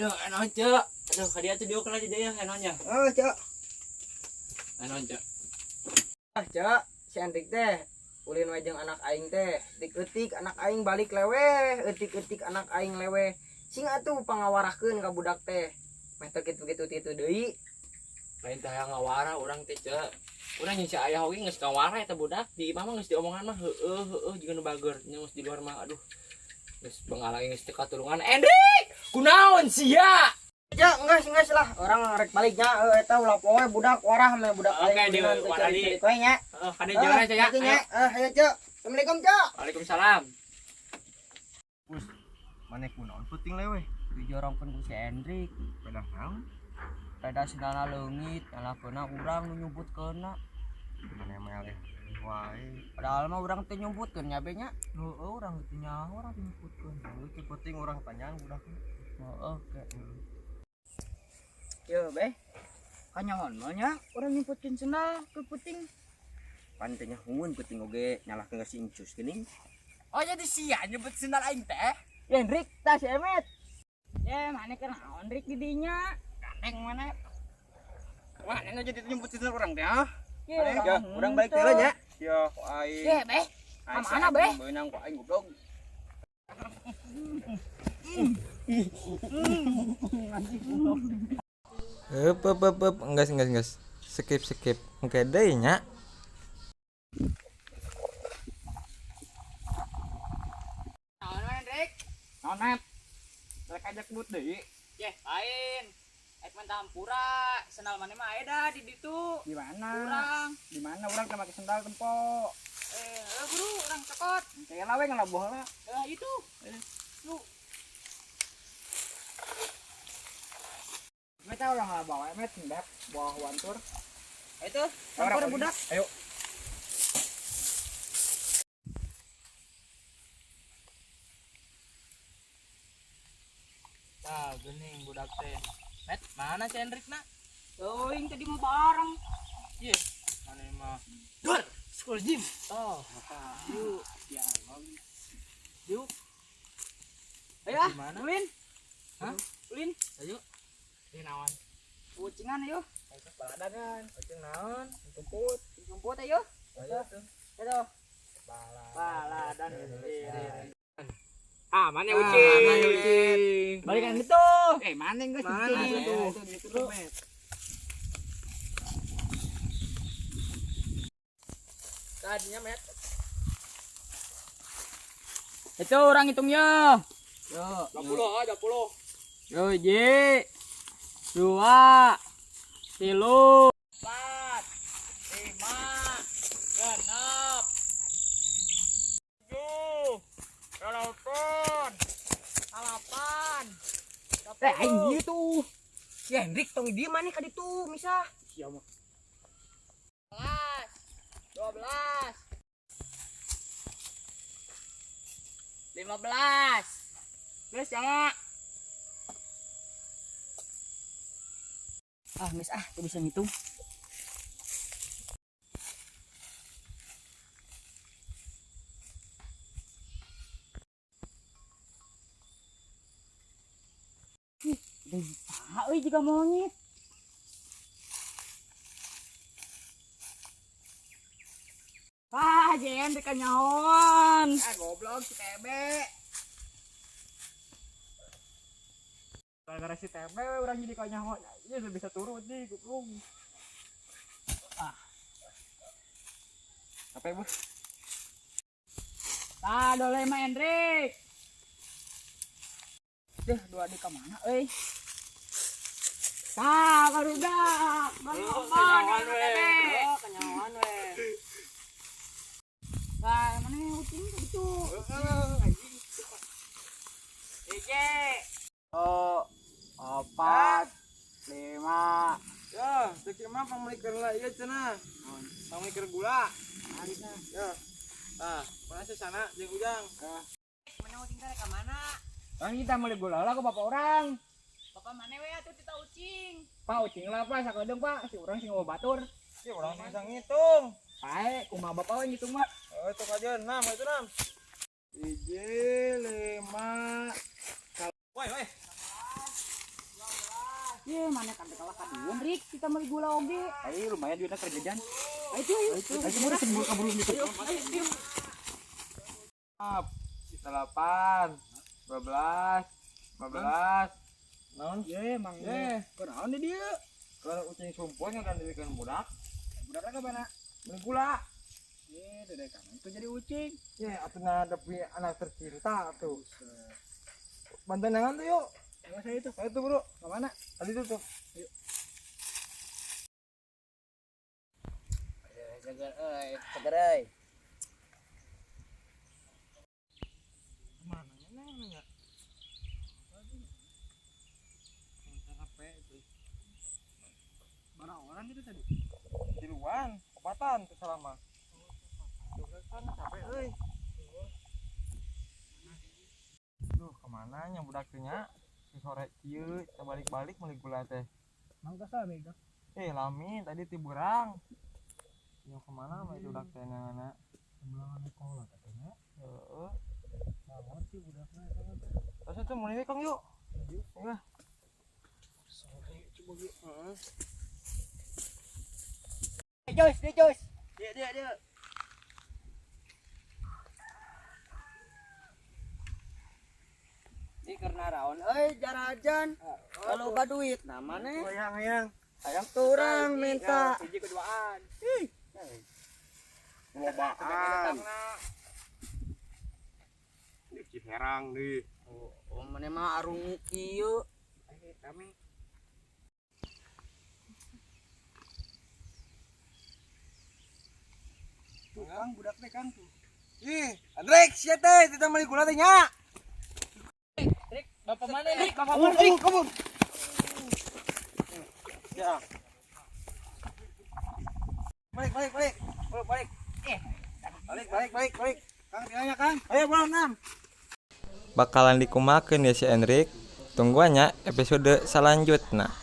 Aduh, naon cek. Aduh, ka dieu tuh diuk lagi deui naonnya. Oh, Cok. Naon cek. Ah, Cok, si Endrik teh ulin we jeung anak aing teh. Eutik-eutik anak aing balik leweh, eutik-eutik anak aing leweh. Sing atuh pangawarahkeun ka budak teh. Meh teu kitu-kitu kitu deui. Lain teh hayang ngawara urang teh cek. Urang jeung si ayah oge geus ngawara eta budak di imah mah geus diomongan mah heueuh heueuh jiga nu bager nya geus di luar mah aduh. Geus bengalang geus teu katulungan. Endrik, kunaon sia? Cok, geus geus lah, urang rek baliknya eta ulah poe budak warah meh budak Oke, aing di ulinan teu warah di. ceurik-ceurik we nya. Heeh, kade jalan cek ya. Ayo, nya. Ayo, Cok. Assalamualaikum, Cok. Waalaikumsalam. Maneh kunaon peuting leweh? Dijorongkeun ku si Endrik. Pedah naon? Peda sendalna leungit, nyalahkeunna urang nu nyumputkeunna. Maneh meleh wae. Padahal mah urang teh nyumputkeun nya be nya. Heeh, urang teu nyaho urang teu nyumputkeun. Heueuh, teu penting urang tanyaan budak. Heeh, ke. Yo be. Kanyahoan mah nya urang nyumputkeun sendal ke puting. Pan teh nyahoeun peuting oge nyalahkeun ka si Incus geuning. Oh jadi sia nyebut sendal aing teh? Ya Hendrik, tah si Emet. Ya maneh keur naon Rik di dinya? Gandeng mana? Wah, ini jadi nyebut sendal urang teh ah. Ya, urang balik teh lah nya. Ya, ku aing. Ya be. Aing Ka mana, Beh? Beunang ku aing goblok. Hup, hup, hup, hup. Enggas, enggas, enggas. Skip, skip. Oke deui nya. Naon mana, Drik? Naon, Met? Rek ajak but deui. Yeh, lain. Ek mah hampura, sendal maneh mah aya dah di ditu. Di mana? Urang. Di mana urang teh make sendal tempo? Buru urang cokot. Kayak lawe ngelabuh lah. Itu. Lu. Met urang ngelabuh wae, Met, sendal buah wantur. Itu, Orang hampura budak. Ayo. Tah, geuning budak teh. Met, mana si Hendrik na? Teuing tadi mah bareng. Ye, mana mah. Dor, sekolah gym. Oh. Yuk, ya. Yuk. Ayo ah, Gimana? ulin. Hah? Ulin. Ayo. Ini naon? Ucingan ayo. Baladan. Ucing naon? Jemput. Jemput ayo. Ayo tuh. Ayo. Baladan. Ah, mana ucing? Mana ucing? Balikan itu. Mana geus Mana itu? itu? Tadinya, Met. Itu orang hitungnya. Yo. 20, ah, 20. Yo, J. 2 3 4 5 6 7 8 9. Aing gitu. Si Hendrik tong di mana ka ditu misah. Sia mah. 11 12 15. Geus ya. Ah, mis ah, tuh bisa ngitung. Ih, bisa euy jiga monyet. Ah, jen teh kanyahoan. Ah, goblok si Tebe. Gara-gara si Tebe urang jadi kanyaho. Ieu udah bisa turun nih, goblok. Ah. Apa, Bu? Tah, dole mah Hendrik. Deh, dua di ka mana euy? Tah, barudak. Kanyahoan we. Oh, kanyahoan we. Lah, mana ucing gitu. Hiji. Oh, 4 5. Ya, cek mah pangmeulikeun lah ieu cenah. Pangmeulikeun gula. Ya. Tah, mana sih sana jeung Ujang? Mana ucing teh ka mana? Kan kita meuli gula lah ke bapak orang. Bapak mana we atuh tita ucing. Pak ucing lah Pak, sakedeung Pak, si urang sing batur. Si urang bisa ngitung. Pae, kumaha bapak we ngitung mah. Oh, itu aja 6, itu 6. 1 5. Woi, woi. Ye, mana kan kalah ka dieu, Rik, kita meuli gula oge. Ayo lumayan duitna keur jajan. Ayo ayo. Ayo buru seburu kaburu gitu. 8, 12, 15. Naon? Ye, mang. Ye. Kunaon di dieu? Kalau ucing sumpun yang dibikeun budak, Budakna ka mana? meuli gula. Ye, dede kamu itu jadi ucing. Ye, atuh ngadepi anak tercinta atuh. Bantuan jangan tuh yuk. Ayo saya itu. Ayo tuh bro. Ke mana? Tadi tuh tuh. Seger euy, seger euy. Kemana nya neng ya? Capek itu. Mana orang gitu tadi? Tiluan, obatan tuh selama. Kan capek euy. Duh, kemana nya budak teh nya? Si sore kieu teu balik-balik meuli gula teh. Mang tos lami itu. Eh, lami tadi ti burang. Yo kemana mah itu budak teh nana? Belangan sekolah katanya. Heeh. Naon sih budakna eta mah. Terus itu mau ini Kang yuk. Iya. Sore coba ge. Heeh. Jos, dia Jos. Dia dia dia. Ini karena raon euy jarajan. Kalau loba duit nah maneh. Hayang hayang. Hayang turang minta. Hiji keduaan. Lobaan. Di Ciherang nih. Oh, maneh mah arung kieu. Kami tuh Kang budak teh Kang tuh. Ih, Andrek, sia teh tidak meuli gula teh nya. Rik, bapak mana Rik? Bapak Kabur, mana Rik? kabur, kabur. Ya. Balik, balik, balik. Balik, balik. Balik, balik, balik, balik. Kang tinggalnya Kang. Ayo pulang, Nam. Bakalan dikumakeun ya si Enrik. Tungguannya episode selanjutnya.